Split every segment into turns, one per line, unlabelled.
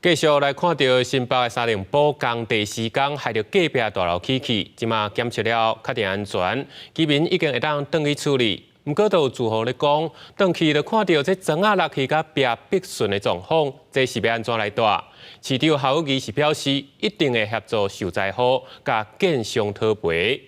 繼續來看著新北的三重埔工地施工，害著隔壁大樓起去，這馬檢測了確定安全，居民已經會當轉去厝裡。毋過，都有住戶咧講，轉去就看著這磚仔落去共壁筆順的狀況，這是欲按怎來住？市長侯友宜是表示，一定會協助受災戶共建商討賠。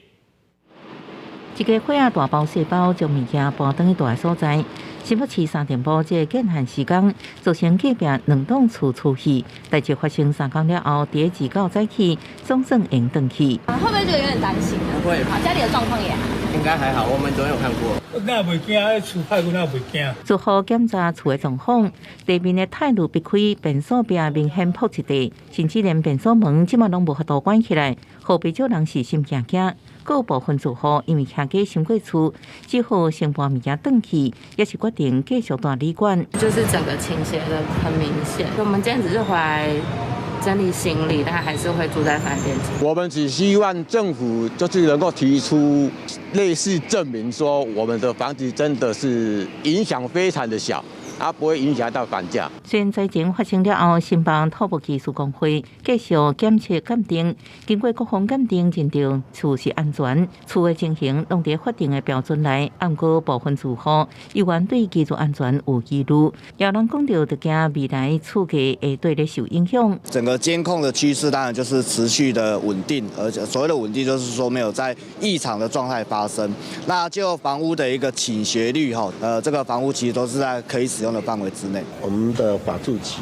一个火仔大包細包將物件搬轉去蹛的所在，新北市三重埔這個建案施工，造成隔壁兩棟厝出去，代誌發生3工了後，佇29早起總算會轉去。
會不會這個有點擔心啊？
不會，
家裡的狀況也還
應該還好，我們昨天有看過。
那袂驚，厝歹過那袂驚。
住戶檢查厝的狀況，地面的鐵路壁開，便所壁明顯破一塊，甚至連便所門這馬攏無法度關起來，予不少人是心驚驚。閣有部分住戶因為徛家傷過厝，只好先搬物件轉去，也是決定繼續蹛旅館。
就是整個傾斜的很明顯。我們今天只是回來整理行李，但還是會住在飯店。
我們只希望政府就是能夠提出類似證明，說我們的房子真的是影響非常的小，而不會影響到房價。
雖然災情發生了後，新北土木技師公會繼續檢測鑑定，經過各方鑑定認定厝是安全，厝的情形攏佇法定的標準內。毋過部分住戶依然對居住安全有疑慮，有人講著就驚未來厝價會綴咧受影響。
整個監控的趨勢當然就是持續的穩定，而且所謂的穩定就是說沒有在異常的狀態發生。那就房屋的一個傾斜率，哈，這個房屋其實都是在可以使用的範圍之內。
我們的法住局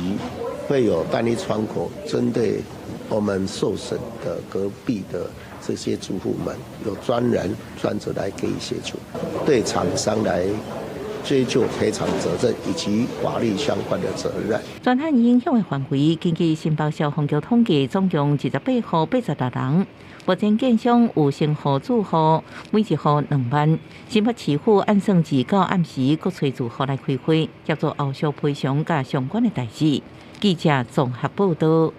會有單一窗口，針對我們受損的隔壁的這些住戶們，有專人專責來給予協助，對廠商來追究賠償責任以及法律相關的責任。
專案影響的範圍，根據新北消防局統計，總共28戶86人。目前建商有先予住戶每一戶2萬。新北市府按算29暗時閣揣住戶來開會，協助後續賠償佮相關的代誌。記者綜合報導。